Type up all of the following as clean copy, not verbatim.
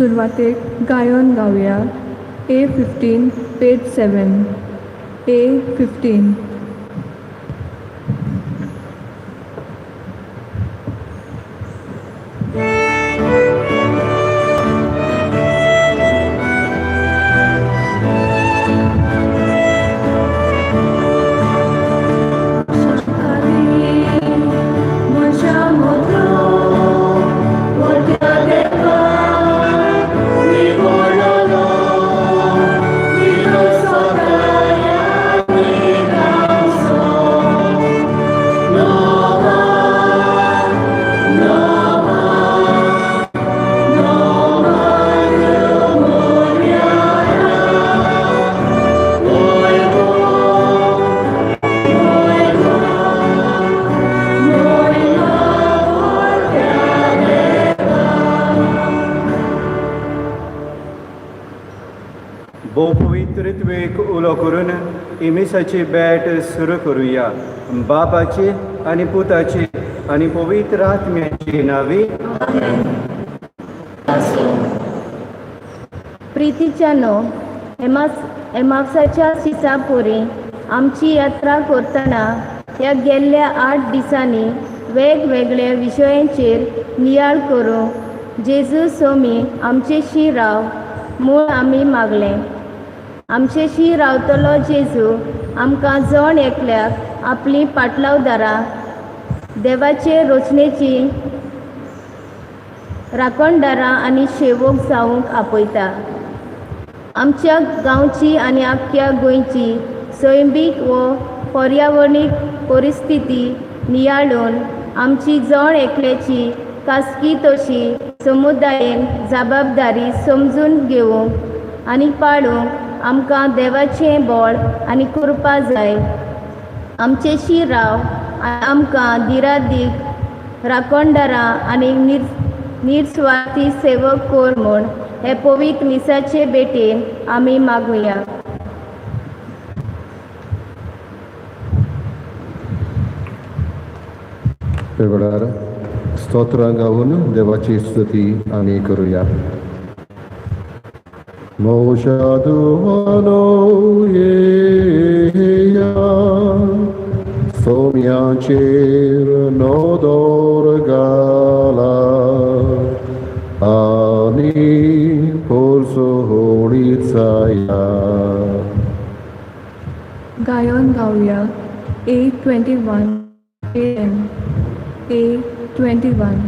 सुरवातेक गायन गावया. A 15, page 7. A 15. भोवपवित्रत्वेक उलो करून इमिसाची भेट सुरू करुया. बापाची आनी पुताची आनी पवित्र आत्म्याची नावी. प्रितीच्या नो एमावसाच्या सिसापोरी आमची यात्रा करतना ह्या गेल्ल्या 8 दिसांनी वेगवेगळ्या विशयांचेर नियाळ करूंक जेजू सोमी आमचेशी राव म्हूण आमी मागलें. आमचेशी रावतलो जेजू आमकां जण एकल्याक आपलीं पाटलावदारां देवाचे रचनेची राखणदारां आनी शेवक जावंक आपयता. आमच्या गांवची आनी आख्ख्या गोंयची सैमीक वो पर्यावरणीक परिस्थिती नियाळून आमची जण एकल्याची खासगी तशी समुदायेन जबाबदारी समजून घेवंक आनी पाळूंक आमकां देवाचें बळ आनी कृपा जाय. आमचेशी राव आनी आमकां दिरादीक राखणदारां आनी निरस्वार्थी सेवक कर म्हूण हे पवित्र मिसाचे भेटेन आमी मागुया. वेळार स्तोत्रां गावन देवाची स्तुती आमी करुया. म्हज्या दुवानो येया, सोम्याचेर नदर घाला आनी पोरसोळी चाया. गायन गावया. A 21, A M. A 21.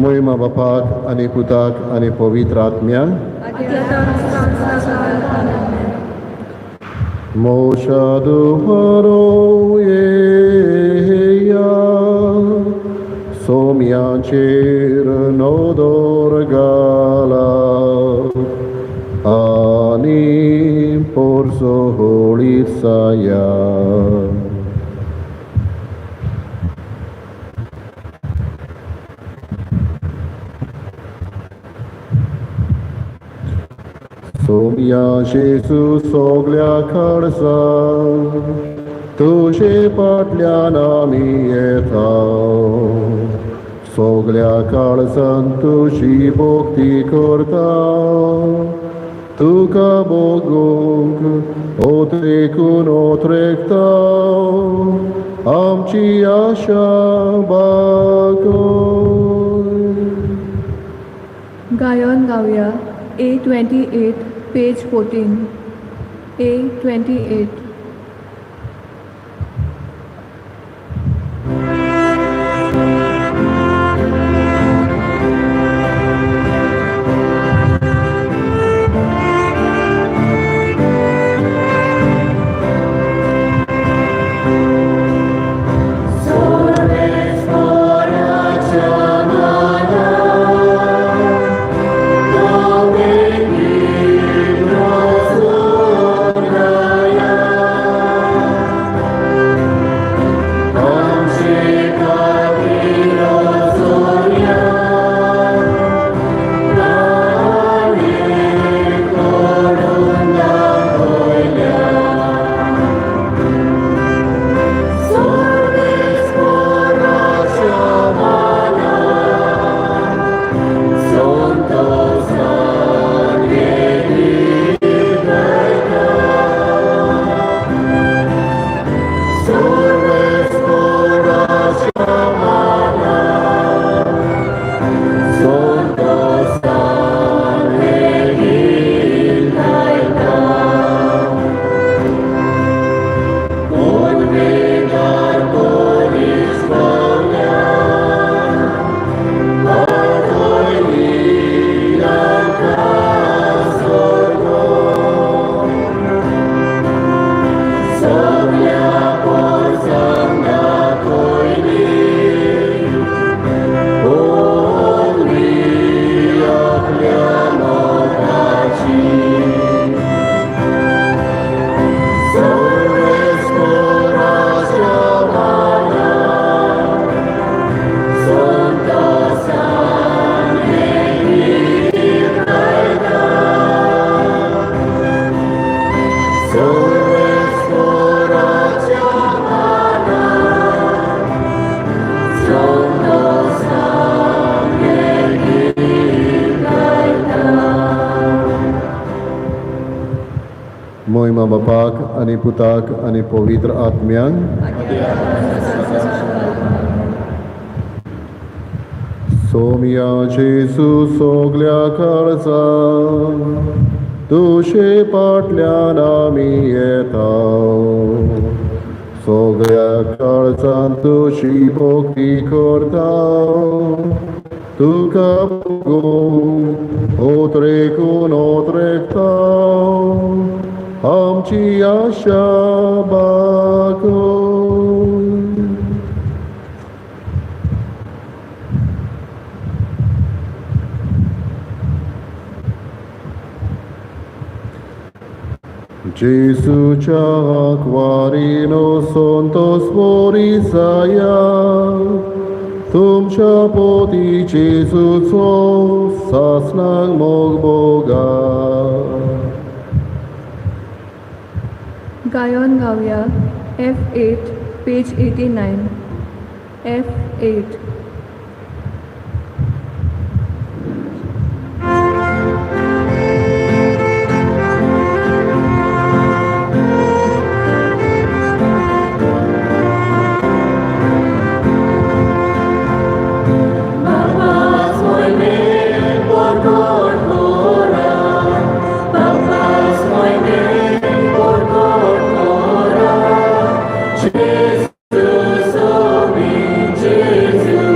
मोहिमा बापाक आनी पुताक आनी पवित्र आत्म्याक. मोशा दुहरो येया सोम्याचेर नदर घाला आनी पोरसो होळी साया. सोम्या जेजू सोगल्या खर्चा तुजे फाटल्यान आमी येता, सोगल्या काळजान तुजी भक्ती करता, तुका भोगूंक ओत्रेकून ओत्रेकता, आमची आशा बागोय. गायन गावया A28 page 14. A28. मोहिमा बापाक आनी पुताक आनी पवित्र आत्म्यांक. सोम्या जेजू सोगल्या काळजा तुजे फाटल्यान आमी येता, सगळ्या काळजान तुजी भक्ती करता, तुका भोगूंक ओत्रेकून ओत्रेकता, आमची आशा बागोय. जेजूच्या आंकवारीनो संतोस मोरिसाया, तुमच्या पोती जेजूचो सासणाक मोग भोगा. गायन गावया F8 page 89. F8. Jesus, oh, Jesus.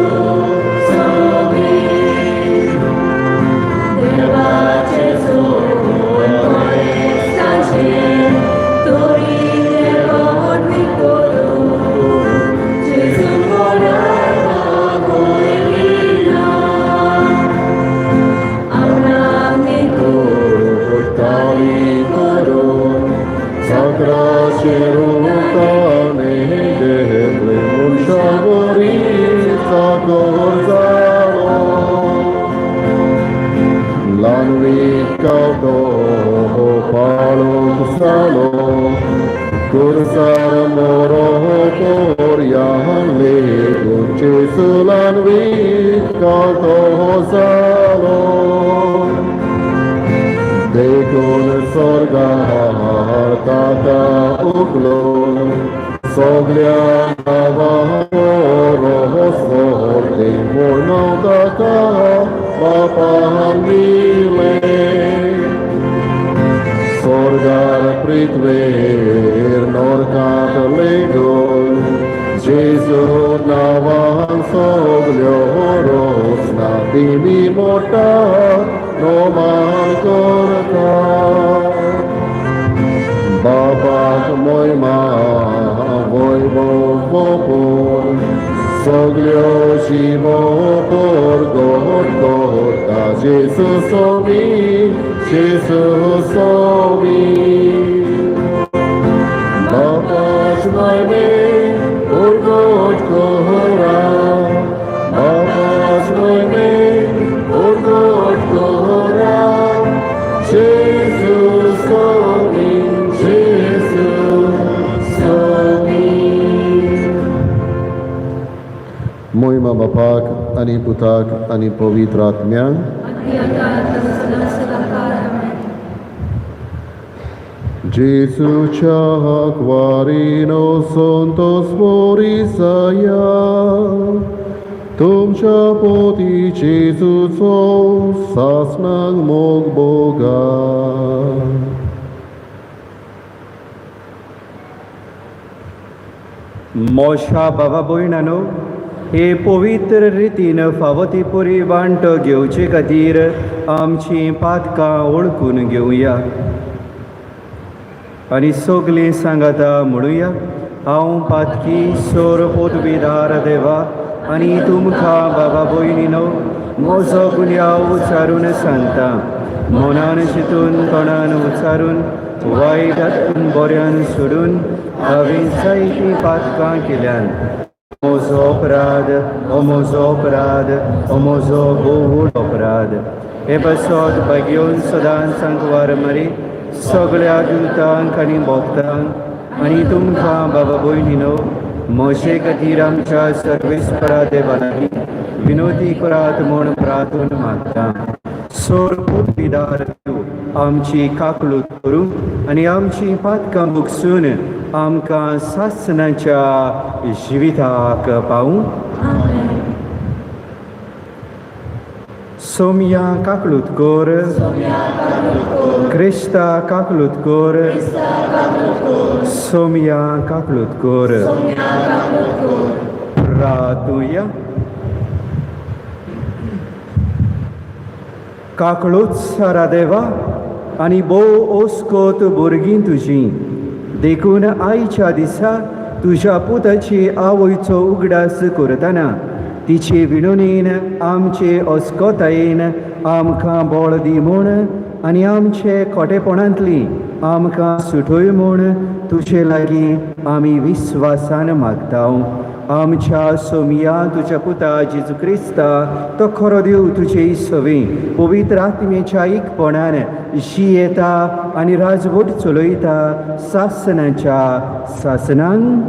गावतो पाळोख जालो कुरसार मोरो पोरयान लेगून जेजूलान वीख गावतो जालो देखून स्वर्गार ताका उखलून सगल्या नांवां सोडते म्हूण ताका बापान दिलें. स्वर्गार पृथ्वेर नरकांत लेगून जेजू नांवान सगल्यो रोसना दिमी मोठा नोमान करता. बापाक मोयमा वैभव पोर सगल्यो शिवो पोर गोड करता. जेजू सोमी, जेजू सोमी. बापाच मोयमे उर्गोट कोरा, बापाच मोयमे उर्गोट कोरा. जेजू सोमी, जेजू सोमी. मोहिमा बापाक आनी पुताक आनी पवित्र आत्म्याक. आनी आतां सदां सदांकाळ. आमेन. जेजूच्या हाकवारीनो संतोष मोरिसाया, तुमच्या पोती जेजूचो सासनांग मोग भोगा. मोशा बाबा भयणानो, हे पवित्र रितीन फावो ती पुरी वांटो घेवचे खातीर आमचीं पातकां वळखून घेवया आनी सगलीं सांगाता म्हणुया, हांव पातकी सोर पोतविदार देवा आनी तुमकां बाबा भयणीनो म्हजो गुन्यांव उच्चारून सांगता. मनान चिंतून, तोंडान उच्चारून, वायटान बऱ्यान सोडून हांवें जायतीं पातकां केल्यान. म्हजो अपराध, ओ म्हजो अपराध, ओ म्हजो भोव अपराध. हे पासत भाग्योन सदांच सांकवार मरी, सगळ्या दुतांक आनी भक्तांक आनी तुमकां बाबा भयणीनो म्हजे खातीर आमच्या सर्वेस्परा देवा लागीं विनोदी करात म्हूण प्रार्थून मागता. सोर पुतविदार आमची काकळूत करूं आनी आमची पातकां भोगसून आमकां सासणाच्या जिविताक पावूं. सोमया काकळूत कर. क्रिस्ता काकळूत कर. सोमया काकळूत कर. प्रातुया. काकळूत सारा देवा आनी भोव ओस्कोत भुरगीं तुजी, देखून आयच्या दिसा तुज्या पुताची आवयचो उगडास करतना तिचे विणोनीन आमचे अस्कोतायेन आमकां बळ दी म्हूण आनी आमचे खोटेपणांतली आमकां सुटय म्हूण तुजे लागीं आमी विस्वासान मागता. आमच्या सोमया तुज्या पुता जेजू क्रिस्ता, तो खरो देव, तुजे सवी पवित्र आत्मेच्या एकपणान जियेता आनी राजवट चलयता सासनाच्या सासनान.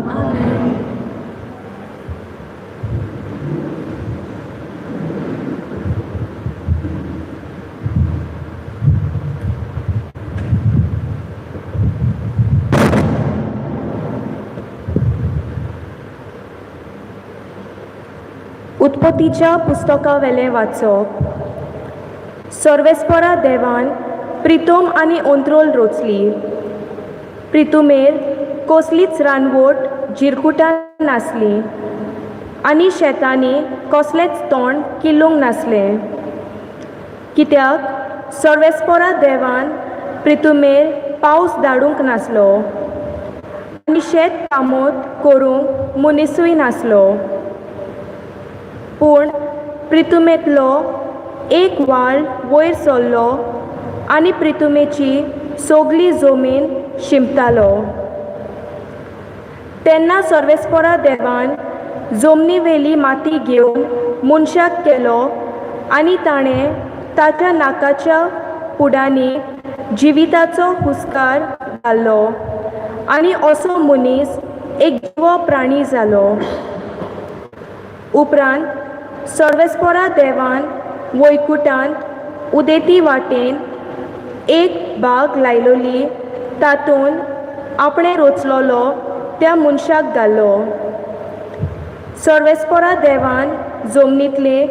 उत्पत्तीच्या पुस्तकावेलें वाचप. सर्वेस्परा देवान प्रितोम आनी अंत्रोल रोचली. प्रितुमेर कसलीच रानवट जिरकुटां नासलीं आनी शेतांनी कसलेंच तोंड किल्लूंक नासलें, कित्याक सर्वेस्परा देवान प्रितुमेर पावस धाडूंक नासलो आनी शेत कामत करूंक मनिसूय नासलो. पूण प्रितुमेंतलो एक व्हाळ वयर सरलो आनी प्रितुमेची सगली जमीन शिंपतालो. तेन्ना सर्वेस्परा देवान जमनी वेली माती घेवन मनशाक केलो आनी ताणें ताच्या नाकाच्या पुडांनी जिविताचो हुस्कार घालो आनी असो मनीस एक जिवो प्राणी जालो. उपरांत सर्वेस्पोरा देवान वैकुटांत उदेती वाटेन एक बाग लायलोली, तातूंत आपणें रचलोलो त्या मनशाक घालो. सर्वेस्पोरा देवान जमनींतली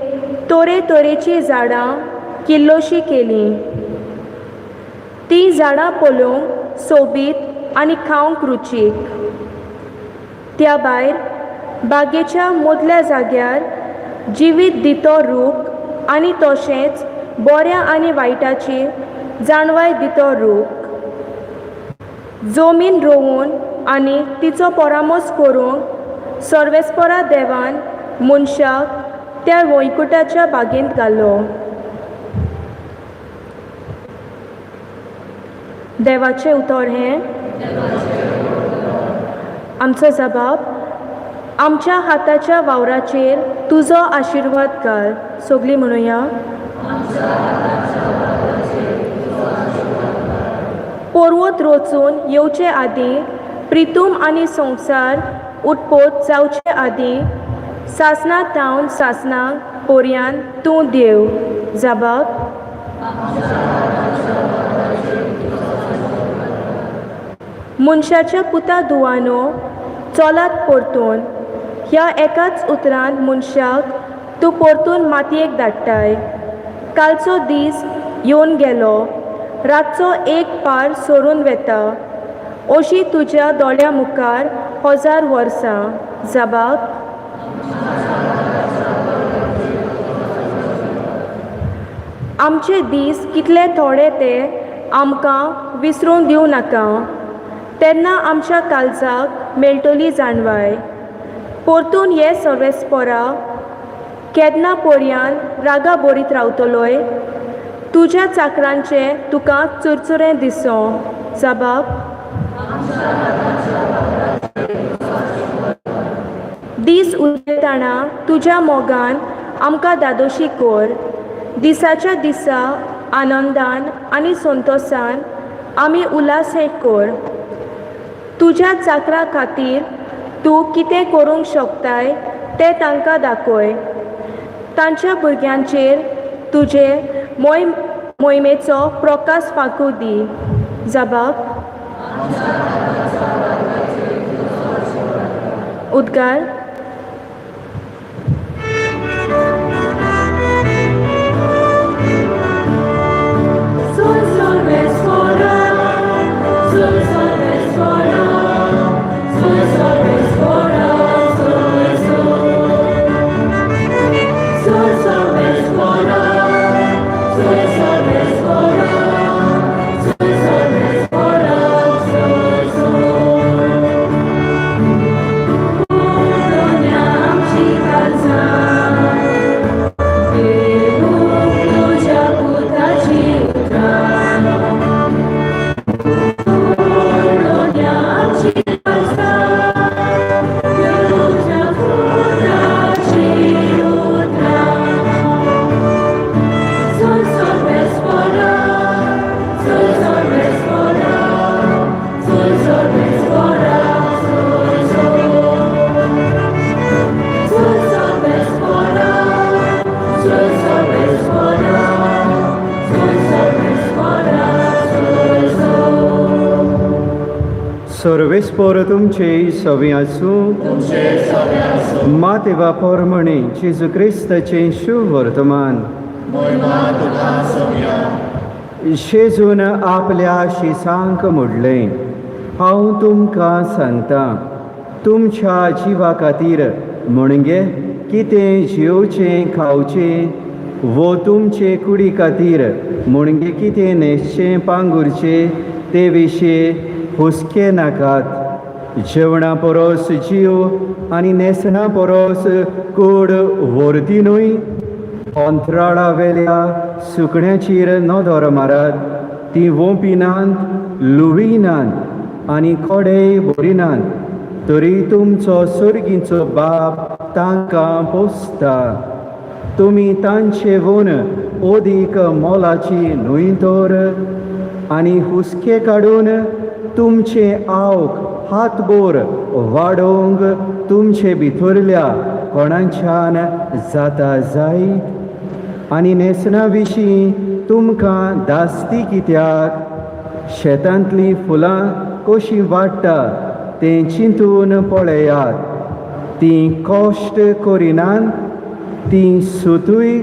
तरेतरेचीं झाडां किल्लोशीं केलीं. तीं झाडां पळोवंक सोबीत आनी खावंक रुचीक. त्या भायर बागेच्या मदल्या जाग्यार जिवीत दितो रूख आनी तशेंच बऱ्या आनी वायटाची जाणवाय दितो रूख. जमीन रोवून आनी तिचो परामोस करूंक सर्वेस्पोरा देवान मनशाक त्या वैकुटाच्या बागेंत घालो. देवाचें उतर हें. आमचो जबाब, आमच्या हाताच्या वावराचेर तुजो आशिर्वाद घाल. सगलीं म्हणुया. पर्वत रचून येवचे आदीं, प्रितूम आनी संवसार उत्पोत जावचे आदीं, सासना थावन सासनाक पोरयान तूं देव. जबाब. मनशाच्या पुता धुवानो, चलात परतून. ह्या एकाच उतरान मनशाक तूं परतून मातयेक धाडटाय. कालचो दीस येवन गेलो, रातचो एक पार सरून वेता, अशी तुज्या दोळ्या मुखार 1000 वर्सां. जबाब. आमचे दीस कितले थोडे ते आमकां विसरूंक दिवं नाका, तेन्ना आमच्या काळजाक मेळटली जाणवाय. परतून हे सर्वेस्पोरा, केन्ना पोरयान रागा बरीत रावतलोय? तुज्या चाकरांचें तुका चुरचुरें दिसो. जबाब. दीस उदेताना तुज्या मोगान आमकां दादोशी कर. दिसाच्या दिसा आनंदान आनी संतोसान आमी उल्हास हे कर. तुज्या चाकरा खातीर तूं कितें करूंक शकताय तें तांकां दाखय. तांच्या भुरग्यांचेर तुजे मोहिमेचो प्रकाश फांकू दी. जबाब. उद्गार. Sol सर्वेस्पोरा, sol सर्वेस्पोरा, sol सर्वेस्पोरा, sol sol. Sol सर्वेस्पोरा, sol सर्वेस्पोरा, sol सर्वेस्पोरा, sol sol. पुण्या आमची काळजां, देवूक तुज्या पुताची उतरां. पुण्या आमची काळजां, तुज्या पुताची उतरां. Sol सर्वेस्पोरा, sol सर्वेस्पोरा, sol सर्वेस्पोरा, sol sol. Sol सर्वेस्पोरा, sol सर्वेस्पोरा, sol सर्वेस्पोरा, sol sol. सर्वेस्पोर तुमचे सवी आसूं. माते बापोरमणे जेजू क्रिस्ताचें शुभ वर्तमान. जेजून आपल्या शिसांक म्हणलें, हांव तुमकां सांगता, तुमच्या जिवा खातीर म्हणगे कितें जेवचें खावचें, वो तुमचे कुडी खातीर म्हणगे कितें न्हेसचें पांगुरचें ते विशीं हुस्के नाकात. जेवणा परस जीव आनी न्हेसणा परस कूड व्हरती न्हय? अंतराळा वेल्या सुकण्याचेर नदर मारात. ती वोंपिनात, लुविनात आनी कोडेय भरिनात, तरी तुमचो सर्गीचो बाप तांकां पोसता. तुमी तांचे वोन ओदीक मोलाची न्हय तर? आनी हुस्के काडून तुमचे आवक हातबोर वाडोवंक तुमचे भितरल्या कोणाच्यान जाता जायत? आनी न्हेसणा विशीं तुमकां दास्ती कित्याक? शेतांतलीं फुलां कशीं वाडटा तें चिंतून पळयात. तीं कश्ट करिनात, तीं सुतूय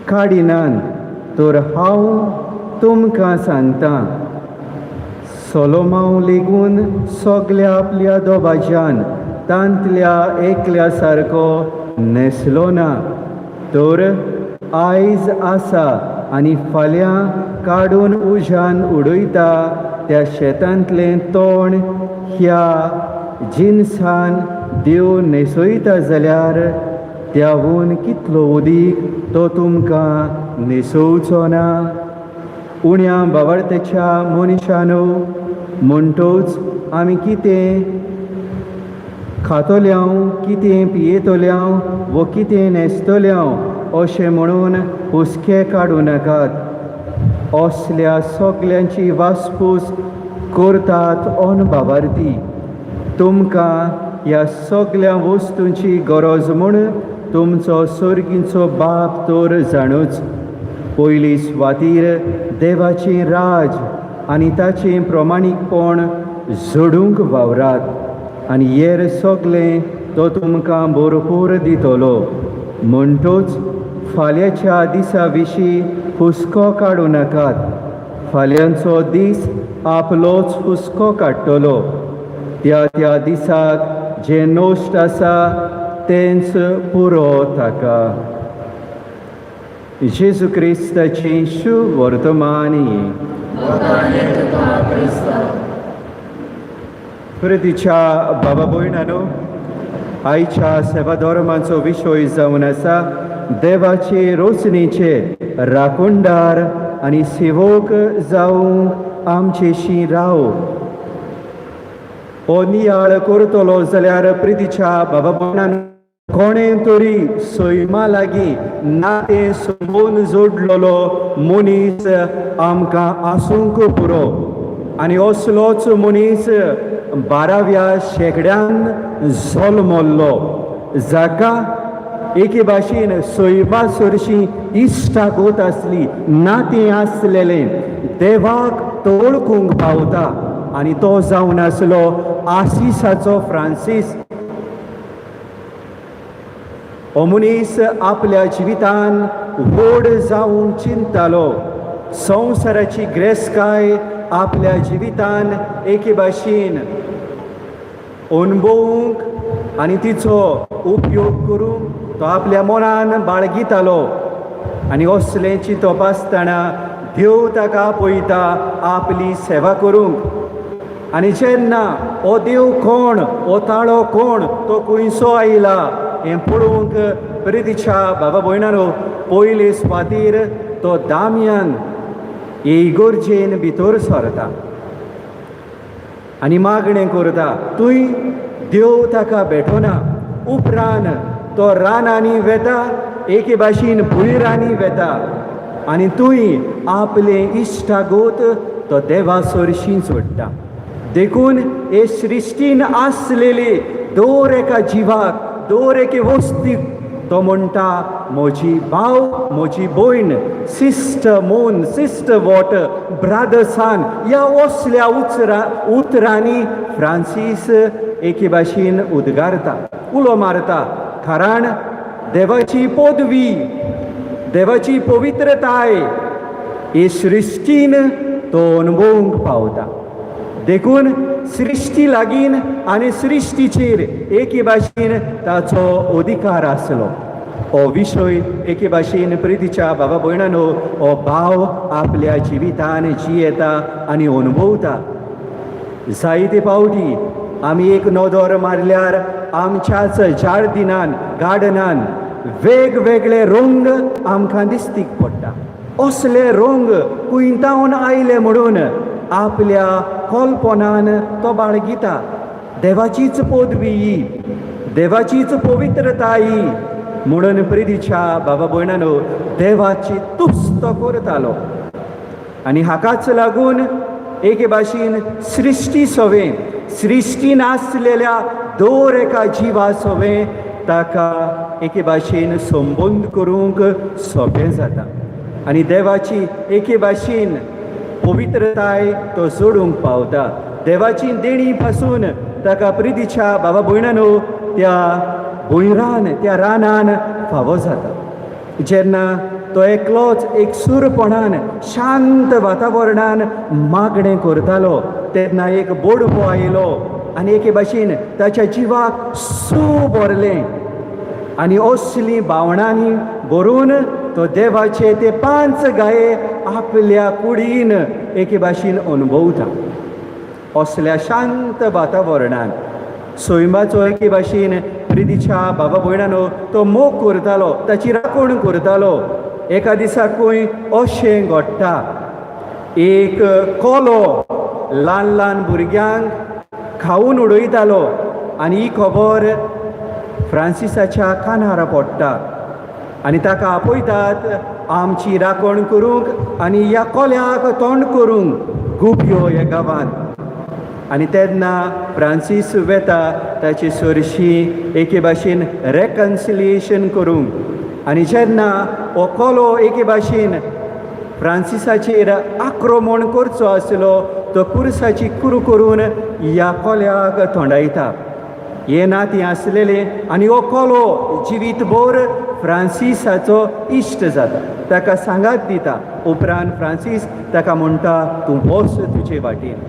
काडिनात, तर हांव तुमकां सांगता, सोलोमांव लेगून सगल्या आपल्या दोबाज्यान तांतल्या एकल्या सारको न्हेसलो ना. तर आयज आसा आनी फाल्यां काडून उज्यान उडयता त्या शेतांतलें तण ह्या जिनसान देव न्हेसयता जाल्यार त्याहून कितलो उदीक तो तुमकां न्हेसोवचो ना? उण्या बावडतेच्या मनशानो, म्हणटोच आमी कितें खातोल्यांव, कितें पियेतोल्यांव वो कितें न्हेसतोल्यांव अशें म्हणून हुस्के काडूं नाकात. असल्या सगल्यांची वासपूस करतात अनबाबार्थी. तुमकां ह्या सगल्या वस्तूंची गरज म्हूण तुमचो सर्गीचो बाप तर जाणूच. पयली स्वातीर देवाचें राज आनी ताचें प्रमाणीकपण जोडूंक वावरात आनी हेर सगलें तो तुमकां भरपूर दितलो. म्हणटूच फाल्यांच्या दिसा विशीं हुस्को काडूं नाकात. फाल्यांचो दीस आपलोच हुस्को काडटलो. त्या त्या दिसाक जें नश्ट आसा तेंच पुरो ताका. जेजू क्रिस्ताचें शुवर्तमानी. प्रितीच्या बाबा भयणानो, आयच्या सेवा धर्माचो विशय जावन आसा देवाचे रोचणेचे राखणदार आनी सेवक जावंक आमचेशी राव. हो नियाळ करतलो जाल्यार प्रितीच्या बाबा भयणानो, कोणें तरी सैमा लागीं नातें संबंद जोडलेलो मनीस आमकां आसूंक पुरो. आनी असलोच मनीस 12व्या शेंकड्यान जल्मल्लो, जाका एके भाशेन सैमा सरशी इश्टागत आसली, नातें आसलेलें, देवाक तो वळखूंक पावता आनी तो जावन आसलो आसिसाचो फ्रांसीस. हो मनीस आपल्या जिवितान व्हड जावंक चिंतालो. संवसाराची ग्रेसकाय आपल्या जिवितान एके भाशेन अणभवूंक आनी तिचो उपयोग करूंक तो आपल्या मनान बाळगितालो. आनी असलें चिंतप आसतना देव ताका आपयता आपली सेवा करूंक. आनी जेन्ना हो देव कोण, हो ताळो कोण, तो खुंयसो आयला हें पळोवंक प्रितीच्या बाबा भयणानो, पयले सुवातीर तो दामयान इगर्जेन भितर सरता आनी मागणें करता. थंय देव ताका भेटना. उपरांत तो रानांनी वेता, एके भाशेन भुंयरांनी वेता आनी थंय आपलें इश्टागत तो देवा सरशीं जोडटा. देखून हे सृश्टीन आसलेले दर एका जिवाक, दर एके वस्तीक तो म्हणटा, म्हजी भाव, म्हजी भयण, sister moon, sister water, brother sun. ह्या असल्या उतरांनी फ्रांसीस एके भाशेन उद्गारता, उलो मारता, कारण देवाची पदवी, देवाची पवित्रताय हे सृश्टीन तो अणभवूंक पावता. देखून सृश्टी लागीं आनी सृश्टीचेर एके भाशेन ताचो अधिकार आसलो. हो विशय एके भाशेन प्रितीच्या बाबा भयणानो, हो भाव आपल्या जिवितान जियेता आनी अणभवता. जायते फावटी आमी एक नदर मारल्यार आमच्याच जार्दिनान, गार्डनान वेगवेगळे रंग आमकां दिस्तीक पडटा. असले रंग खुंयतावन आयले म्हणून आपल्या कल्पनान तो बाळगिता. देवाचीच पदवी ही, देवाचीच पवित्रताय ही. म्हणून प्रितीच्या बाबा भयणानो देवाची तुस्त करतालो. आनी हाकाच लागून एके भाशेन सृश्टी सवें, सृश्टीन आसलेल्या दर एका जिवा सवें ताका एके भाशेन संबंद करूंक सोंपें जाता आनी देवाची एके भाशेन पवित्रताय तो जोडूंक पावता. देवाची देणी पासून ताका प्रितीच्या बाबा भयणानो त्या भुंयरान, त्या रानान फावो जाता. जेन्ना तो एकलोच एकसूरपणान शांत वातावरणान मागणें करतालो तेन्ना एक बोडबो आयलो आनी एके भाशेन ताच्या जिवाक सू भरलें आनी असली भावणांनी भरून तो देवाचे ते 5 गाये आपल्या कुडीन एके भाशेन अनुभवता. असल्या शांत वातावरणान सैमाचो एके भाशेन प्रितीच्या बाबा भयणानो तो मोग करतालो, ताची राखण करतालो. एका दिसाकूय अशें घडटा, एक कोलो ल्हान ल्हान भुरग्यांक खावन उडयतालो आनी ही खबर फ्रांसिसाच्या कानार पडटा आनी ताका आपयतात आमची राखण करूंक आनी ह्या कोल्याक तोंड करूंक गुपयो ह्या गांवांत. आनी तेन्ना फ्रांसीस वेता ताचे सरशी एके भाशेन रेकन्सिलिएशन करूंक. आनी जेन्ना हो कोलो एके भाशेन फ्रांसिसाचेर आक्रमण करचो आसलो तो कुर्साची कुरू करून ह्या कोल्याक थोंडायता. हे नातीं आसलेलें आनी हो कोलो जिवीतभर फ्रांसिसाचो इश्ट जाता, ताका सांगात दिता. उपरांत फ्रांसीस ताका म्हणटा, तूं वच तुजे वाटेन.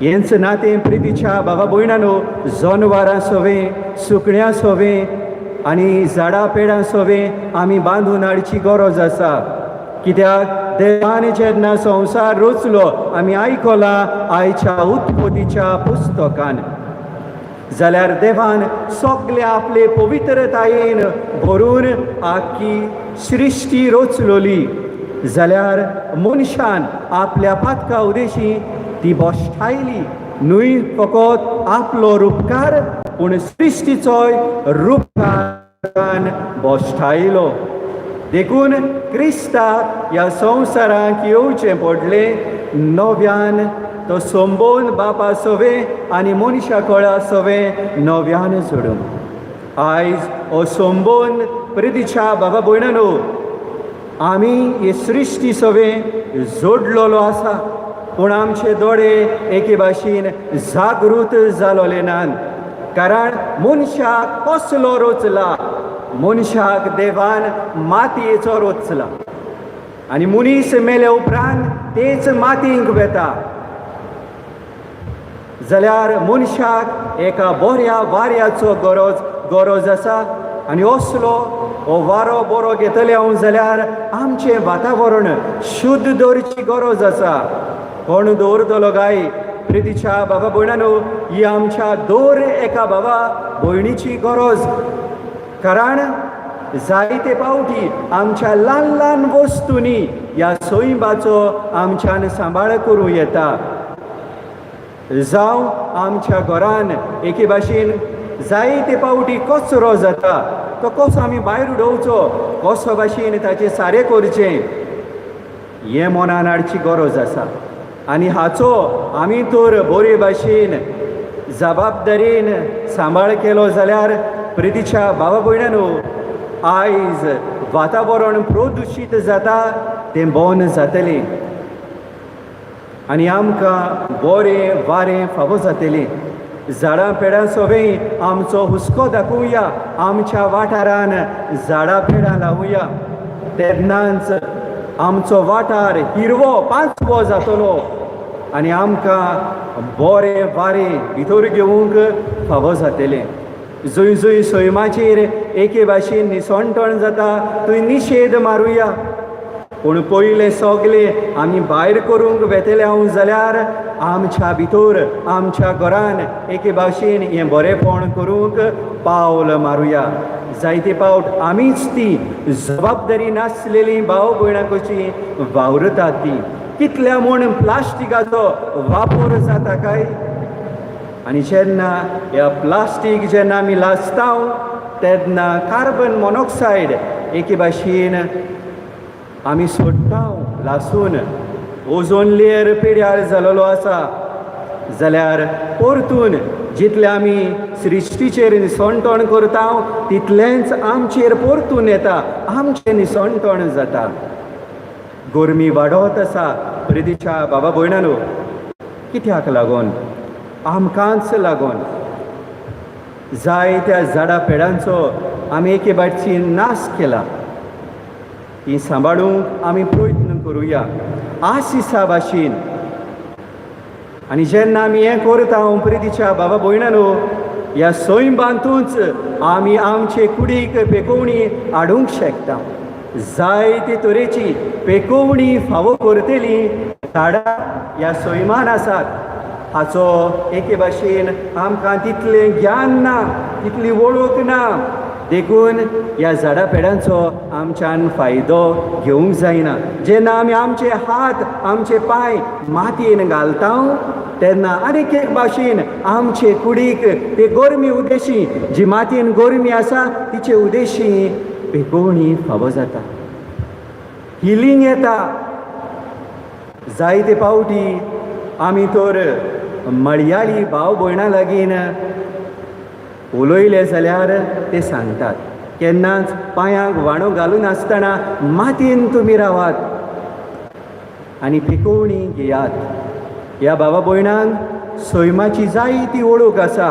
हेंच नातें प्रितीच्या बाबा भयणानो जनवरां सवें, सुकण्यां सवें आनी झाडां पेडां सवें आमी बांदून हाडची गरज आसा. कित्याक देवान जेन्ना संवसार रचलो आमी आयकलां आयच्या उत्पत्तीच्या पुस्तकान, जाल्यार देवान सगळे आपले पवित्रतायेन भरून आख्खी सृश्टी रचलोली. जाल्यार मनशान आपल्या पातका उदेशी ती भश्टायली, न्हय फकत आपलो रुपकार पूण सृश्टीचोय रुपकारान भश्टायलो. देखून क्रिस्ताक ह्या संवसाराक येवचें पडलें नव्यान तो संबोन बापा सवें आनी मनशा कळा सवें नव्यान जोडून. आयज हो संबोन प्रितीच्या बाबा भयणानो आमी हे सृश्टी सवें जोडलेलो आसा, पूण आमचे दोळे एके भाशेन जागृत जालोले नात. कारण मनशाक कसलो रचला, मनशाक देवान मातयेचो रचला आनी मनीस मेले उपरांत तेच मातयेंक वेता. जाल्यार मनशाक एका बऱ्या वाऱ्याचो गरज आसा आनी असलो हो वारो बरो घेतले हांव जाल्यार आमचें वातावरण शुद्ध दवरची गरज आसा. कोण दवरतलो काय प्रितीच्या बाबा भयणानो? ही आमच्या दर एका बाबा भयणीची गरज. कारण जायते पावटी आमच्या ल्हान ल्हान वस्तूंनी ह्या सैमाचो आमच्यान सांबाळ करूं येता. जावं आमच्या घरान एके भाशेन जायते पावटी कचरो जाता, तो कसो आमी भायर उडोवचो, कसो भाशेन ताचें सारें करचें, हें मनान हाडची गरज आसा. आनी हाचो आमी तर बरे भाशेन जबाबदारीन सांबाळ केलो जाल्यार प्रितीच्या भावा भयणानो आयज वातावरण प्रदुशीत जाता तें बंद जातलें आनी आमकां बरें वारें फावो जातलें. झाडां पेडां सवें आमचो हुस्को दाखोवया, आमच्या वाठारान झाडां पेडां लावया, तेन्नाच आमचो वाठार हिरवो पांचवो जातलो आनी आमकां बरें वारें भितर घेवंक फावो जातलें. जंय जंय सैमाचेर एके भाशेन निसणटण जाता थंय निशेद मारुया, पूण पयलें सगलें आमी भायर करूंक वेतले हांव जाल्यार आमच्या भितर आमच्या घरान एके भाशेन हें बरेंपण करूंक पावल मारुया. जायते पावट आमीच ती जबाबदारी नासलेली भाव भयणां कशीं वावरतात ती. कितल्या म्हूण प्लास्टिकाचो वापर जाता काय? आनी जेन्ना ह्या प्लास्टीक जेन्ना आमी लासता तेन्ना कार्बन मोनॉक्सायड एके भाशेन आमी सोडटा लासून. ओझोन लेयर पिड्यार जालेलो आसा जाल्यार परतून जितलें आमी सृश्टीचेर निसणटण करता तितलेंच आमचेर परतून येता, आमचें निसणटण जाता. गरमी वाडत आसा प्रितीच्या बाबा भयणानो, कित्याक लागून? आमकांच लागून. जायत्या झाडां पेडांचो आमी एके बाटची नाश केला. ती सांबाळूंक आमी प्रयत्न करुया आशिसा भाशेन. आनी जेन्ना आमी हें करता प्रितीच्या बाबा भयणानो, ह्या सैमांतूच आमी आमचे कुडीक पेकोवणी हाडूंक शकता. जायते तरेची पेकोवणी फावो करतली झाडां ह्या सैमान आसात. हाचो एके भाशेन आमकां तितलें ज्ञान ना, तितली वळख ना, देखून ह्या झाडां पेडांचो आमच्यान फायदो घेवंक जायना. जेन्ना आमी आमचे हात आमचे पांय मातयेन घालता तेन्ना आनीक एक भाशेन आमचे कुडीक ते गरमी उदेशी, जी मातयेन गरमी आसा तिचे उदेशी पेकोवणी फावो जाता, हिलींग येता. जायते पावटी आमी तर मळयाळी भाव भयणां लागीं उलयले जाल्यार ते सांगतात, केन्नाच पांयांक व्हाणो घालून आसतना मातयेन तुमी रावात आनी पिकोवणी घेयात. ह्या बाबा भयणांक सैमाची जायती वळख आसा.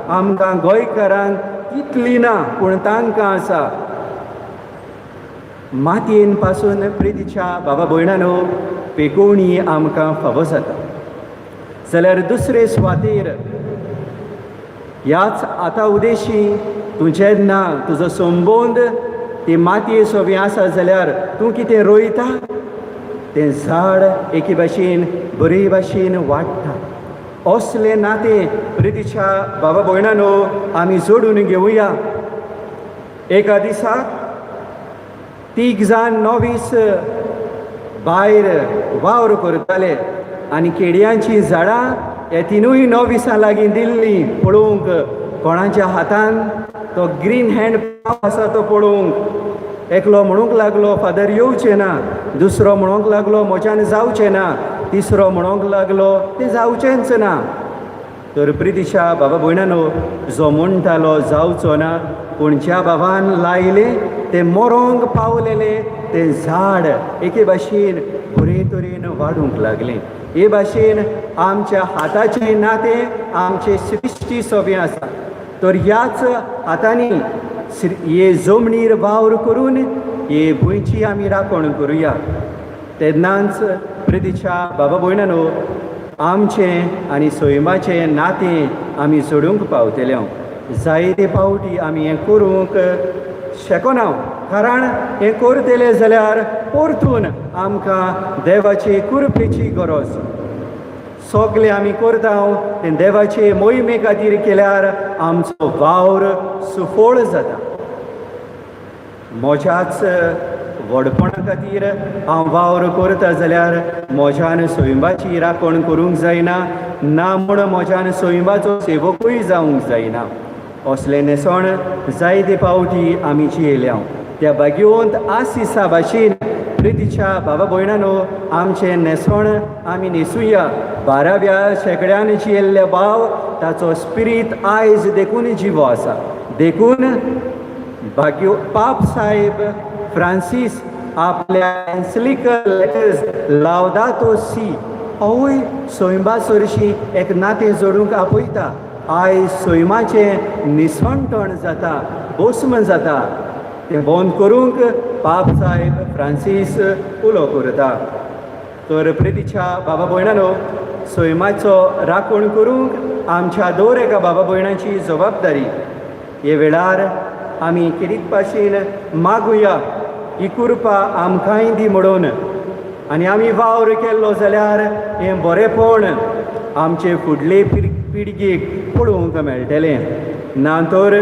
आमकां गोंयकारांक तितली ना, पूण तांकां आसा. मातयेन पासून प्रितीच्या बाबा भयणानो पेकोवणी आमकां फावो जाता. जाल्यार दुसरे सुवातेर ह्याच आतां उदेशी तूं जेन्ना तुजो संबंद ती मातये सोबी आसा जाल्यार तूं कितें रोयता तें झाड एके भाशेन बरे भाशेन वाडटा. असलें नातें प्रितीच्या बाबा भयणानो आमी जोडून घेवया. एका दिसाक तीग जाण नोवीस भायर वावर करताले आनी केळयांचीं झाडां ह्या तिनूय नोविसां लागीं दिल्लीं पळोवंक, कोणाच्या हातान तो ग्रीन हँड आसा तो पळोवंक. एकलो म्हणूंक लागलो, फादर येवचें ना. दुसरो म्हणूंक लागलो, म्हज्यान जावचें ना. तिसरो म्हणूंक लागलो, तें जावचेंच ना. तर प्रितीशा बाबा भयणानो, जो म्हणटालो जावचो ना, पूण ज्या बाबान लायलें तें मरोंक पावलेलें तें झाड एके भाशेन बरे तरेन वाडूंक लागलें. हे भाशेन आमच्या हाताचें नातें आमचे सृश्टी सोबें आसा. तर ह्याच हातांनी हे जमनीर वावर करून हे भुंयची आमी राखण करुया. तेन्नाच प्रितीच्या बाबा भयणानो आमचें आनी सैमाचें नातें आमी जोडूंक पावतले. जायते पावटी आमी हें करूंक शकना, कारण हें करतले जाल्यार परतून आमकां देवाचे कृपेची गरज. सगळें आमी करता तें देवाचे मोहिमे खातीर केल्यार आमचो वावर सुफळ जाता. म्हज्याच व्हडपणा खातीर हांव वावर करता जाल्यार म्हज्यान सैमाची राखण करूंक जायना, ना म्हूण म्हज्यान सैमाचो सेवकूय जावंक जायना. असलें न्हेसण जायते पावटी आमी जियेल्या. त्या भाग्यवंत आसिसा भाशेन प्रितीच्या बाबा भयणानो आमचें न्हेसण आमी न्हेसुया. 12व्या शेंकड्यान जियेल्ले भाव, ताचो स्पिरीत आयज देखून जिवो आसा. देखून भाग्यो पाप साहेब फ्रांसीस आपल्या एन्सिक्लिकल लेटर्स लावदातो सी होवूय सैमा सरशी एक नातें जोडूंक आपयता. आयज सैमाचें निसणटण जाता, भस्म जाता, तें बंद करूंक पाप साहेब फ्रांसीस उलो करता. तर प्रितीच्या बाबा भयणानो, सैमाचो राखण करूंक आमच्या दर एका बाबा भयणाची जबाबदारी. हे वेळार आमी किरीत भाशेन मागुया, ही कृपा आमकांय दी म्हणून. आनी आमी वावर केल्लो जाल्यार हें बरेंपण आमचे फुडले पिळगेक पळोवंक मेळटलें. ना तर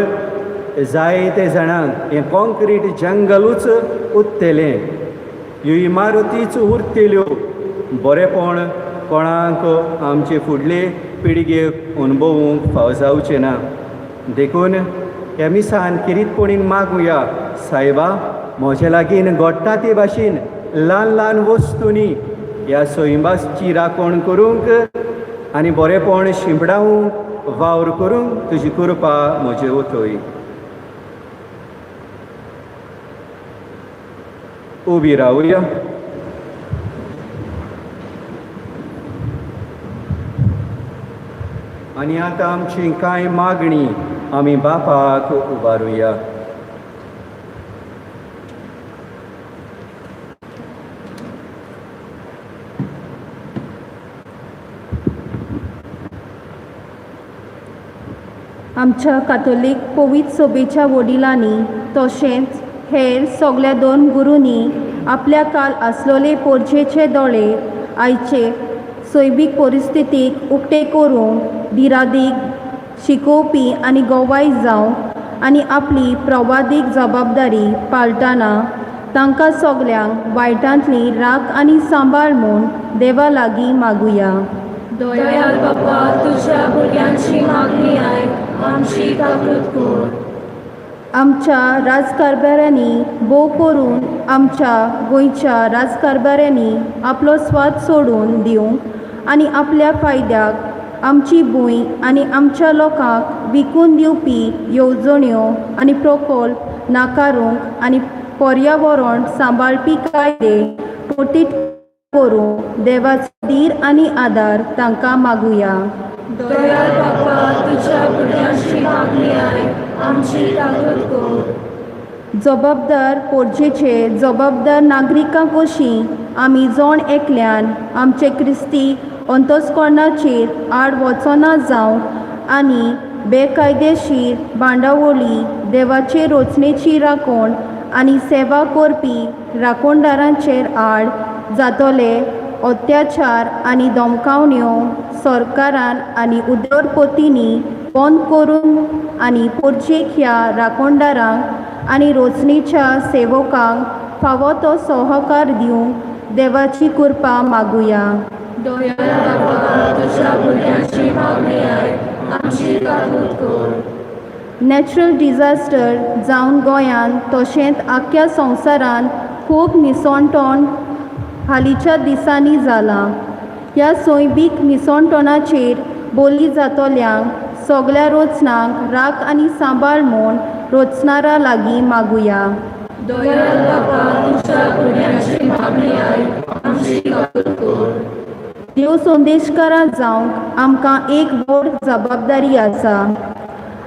जायते जाणांक हें कॉन्क्रीट जंगलूच उरतलें, ह्यो इमारतीच उरतल्यो, बरेंपण कोणाक आमचे फुडले पिळगेक अणभवूंक फाव जावचें ना. देखून ह्या मिसान खेरीतपणीन मागुया. सायबा, म्हज्या लागीं घडटा ते भाशेन ल्हान ल्हान वस्तूंनी ह्या सैमाची राखण करूंक आनी बरेंपण शिंपडावंक वावर करूंक तुजी कृपा म्हजे वतय. उबी रावया. आनी आतां आमची कांय मागणी आमी बापाक उबारुया. आमच्या कातोलीक पवित्र सभेच्या वडिलांनी तशेंच हेर सगल्या दोन गुरूंनी आपल्या काल आसलोले पोरजेचे दोळे आयचे सैमीक परिस्थितीक उक्ते करूंक दिरादीक शिकोवपी आनी गोवाय जावंक आनी आपली प्रवादीक जबाबदारी पाळटाना तांकां सगल्यांक वायटांतली राख आनी सांबाळ म्हूण देवा लागीं मागुया. दयाळ बापा, तुज्या भुरग्यांची मागणी आयक, आमची काकूत कर. आमच्या राजकारभाऱ्यांनी, भोव करून आमच्या गोंयच्या राजकारभाऱ्यांनी आपलो स्वाद सोडून दिवंक आनी आपल्या फायद्याक आमची भूंय आनी आमच्या लोकांक विकून दिवपी येवजण्यो आनी प्रकल्प नाकारूंक आनी पर्यावरण सांबाळपी कायदे पोटीत करूंक देवाचो धीर आनी आदार तांकां मागुया. दयाळ बापा, तुज्या भुरग्यांची मागणी आयक, आमची काकूत कर. जबाबदार पोरजेचे जबाबदार नागरिकां कशीं आमी जण एकल्यान आमचे क्रिस्ती अंतस्करणाचेर आड वचना जावंक आनी बेकायदेशीर बांदावळी देवाचे रचनेची राखण आनी सेवा करपी राखणदारांचेर आड जातले अत्याचार आनी धमकावण्यो सरकारान आनी उदरपतींनी बंद करून आनी पोरचेक ह्या राखणदारांक आनी रोचणेच्या सेवकांक फावो तो सहकार दिवंक देवाची कृपा मागुया. दयाळ बापा, तुज्या भुरग्यांची मागणी आयक, आमची काकूत कर. नॅचरल डिझास्टर जावन गोंयांत तशेंच आख्ख्या संवसारांत खूब निसणटण हालींच्या दिसांनी जालां. ह्या सैमीक निसणटणाचेर बोली जातल्यांक सगल्या रचनांक राख आनी सांबाळ म्हूण रचणारा लागीं मागुया. दयाळ बापा, तुज्या भुरग्यांची मागणी आयक, आमची काकूत कर. देव संदेशकारां जावंक आमकां एक व्हड जबाबदारी आसा.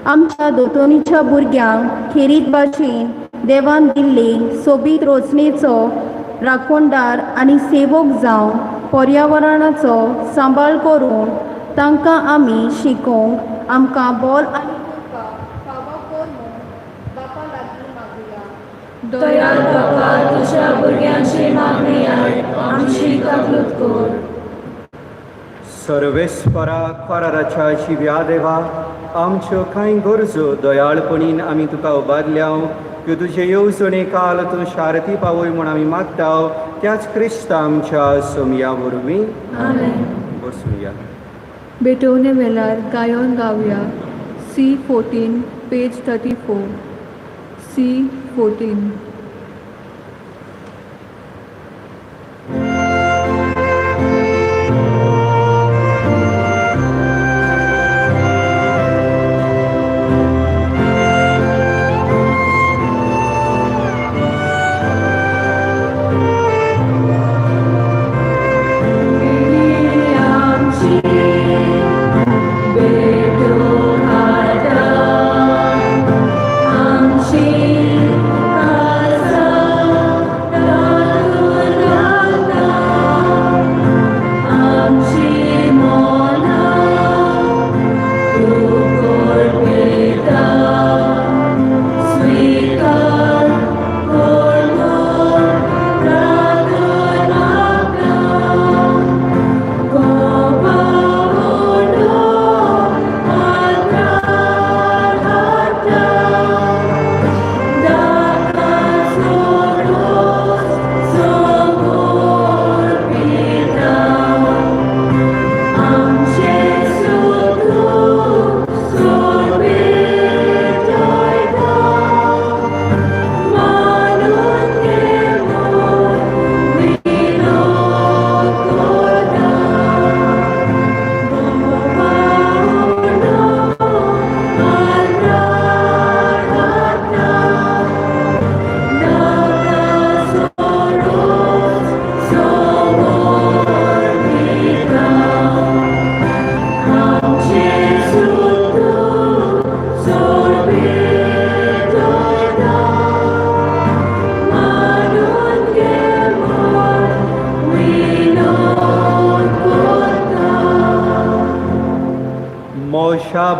आमच्या दोतोनीच्या भुरग्यांक खेरीत भाशेन देवान दिल्ले सोबीत रचनेचो राखणदार आनी सेवक जावन पर्यावरणाचो सांबाळ करून तांकां आमी शिकोवंक आमकां बोल आनी कृपा फावो कर म्हूण बापा लागीं मागुया. दयाळ बापा, तुज्या भुरग्यांची मागणी आयक, आमची काकूत कर. सर्वेस्परा कराराच्या शिव्या देवा, आमच्यो कांय गरजो दयाळपणीन आमी तुका उबारल्या त्यो तुजे येवजणे काल तूं शारती पावय म्हूण आमी मागता, त्याच क्रिस्ता आमच्या सोमया वरवीं. आमेन. बसुया. भेटवणे वेळार गायोन गावया C 14, page 34, C 14. आमची बेटो खाता, आमची